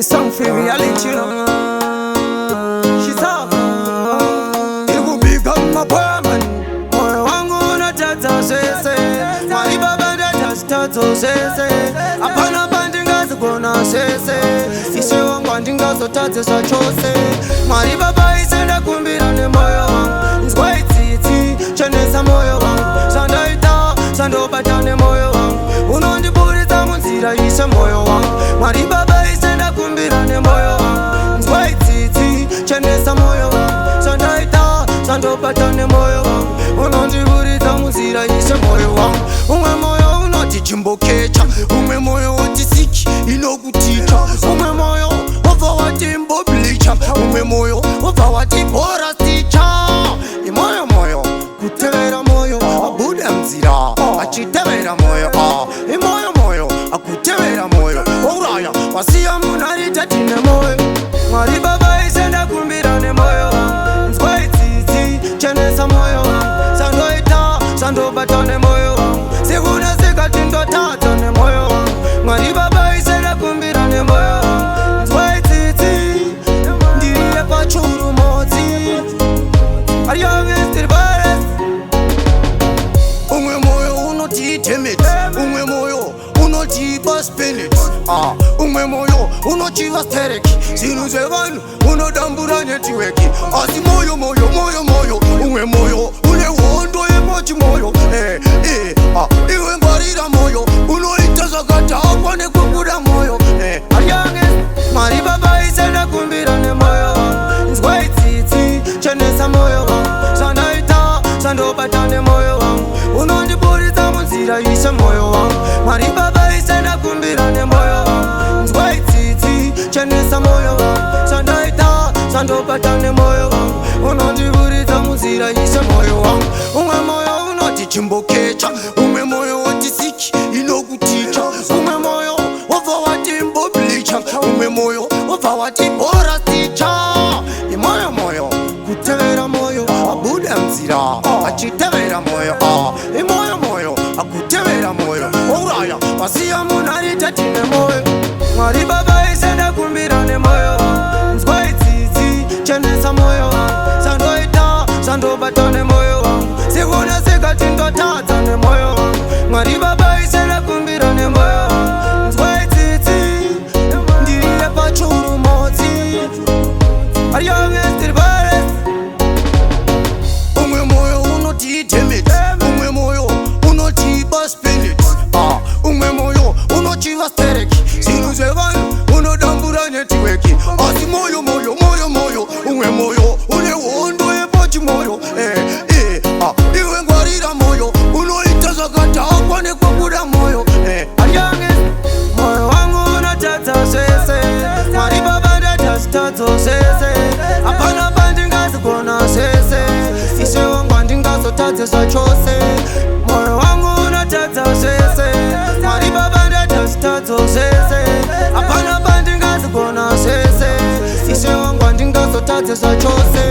This song for reality, you know. She's up. Ikubika mapamani. Moyo wangu unatadza zvese. Mwari Baba, ndaita zvitadzo zvese. Hapana pandingazogona zvese. Ishe wangu, handingazotadze zvachose. Mwari Baba, ise ndakumbira nemoyo wangu. Nzwai tsitsi, chenesa moyo wangu. Zvandaita, zvandobata nemoyo wangu. Unondiburitsa munzira, Ishe, moyo wangu. Mwari Baba, ise ndakumbira nemoyo wangu. Nzwai tsitsi, chenesa moyo wangu. Zvandaita, zvandobata nemoyo wangu. Unondiburitsa munzira, Ishe, moyo wangu. Umwe moyo unoti chimbokecha, umwe moyo woti siki inokuticha, umwe moyo wobva wati mboblicha, umwe moyo wobva wati bhora sticha. Imoyo moyo kutevera moyo, abuda nzira achitevera moyo. Ah, imoyo moyo akutevera moyo, wauraya wasiya munhu ari tine moyo. Mwari Baba, ise ndakumbira nemoyo wangu. Nzwai tsitsi, chenesa moyo wangu. Zvandoita, zvandobata nemoyo wangu. Siku nesikati ndotadza nemoyo wangu. Mwari Baba, ise ndakumbira nemoyo wangu. Nzwai tsitsi, ndiriye pachurumotsi. Ari Umwe moyo unoti dammit, umwe moyo unoti baspirit. Ah, umwe moyo unochiva stereki, zvinhu zvevanhu unodambura network. Asi moyo, moyo, moyo, moyo, umwe moyo une hondo yepachimoyo. Ah, iwe ngwarira moyo, unoita zvakadhakwa nekubuda moyo. Mwari Baba, ise ndakumbira nemoyo wangu. Nzwai tsitsi, chenesa moyo wangu. Zvandaita, zvandobata nemoyo wangu. Unondiburitsa munzira, Ishe, moyo wangu. Mwari Baba, ise ndakumbira nemoyo wangu. Nzwai tsitsi, chenesa moyo wangu. Zvandaita, zvandobata nemoyo wangu. Unondiburitsa munzira, Ishe, moyo wangu. Umwe moyo unoti chimbokecha, umwe moyo woti siki inokuticha, umwe moyo wobva wati mboblicha, umwe moyo wobva wati bhora sticha. Imoyo moyo kutevera moyo, abuda nzira achitevera moyo. Ah, imoyo moyo akutevera moyo, wauraya wasiya munhu ari tine moyo. Mwari Baba, ise ndakumbira nemoyo wangu. Nzwai tsitsi, chenesa moyo wangu. Zvandoita, zvandobata nemoyo wangu. Siku nesikati ndotadza nemoyo wangu. Mwari Baba, ise ndakumbira nemoyo wangu. Nzwai tsitsi, ndiriye pachurumotsi. Ari Umwe moyo unoti dammit, umwe moyo unoti baspirit. Ah, umwe moyo unochiva stereki, zvinhu zvevanhu unodambura network. Asi moyo, moyo, moyo, moyo, umwe moyo une hondo yepachimoyo. Ah, iwe ngwarira moyo, unoita zvakadhakwa nekubuda moyo. Moyo wangu unotadza zvese. Mwari Baba, ndaita zvitadzo zvese. Hapana pandingazogona zvese. Ishe wangu, handingazotadze zvachose. Moyo wangu unotadza zvese. Mwari Baba, ndaita zvitadzo zvese. Hapana pandingazogona zvese. Ishe wangu, handingazotadze zvachose.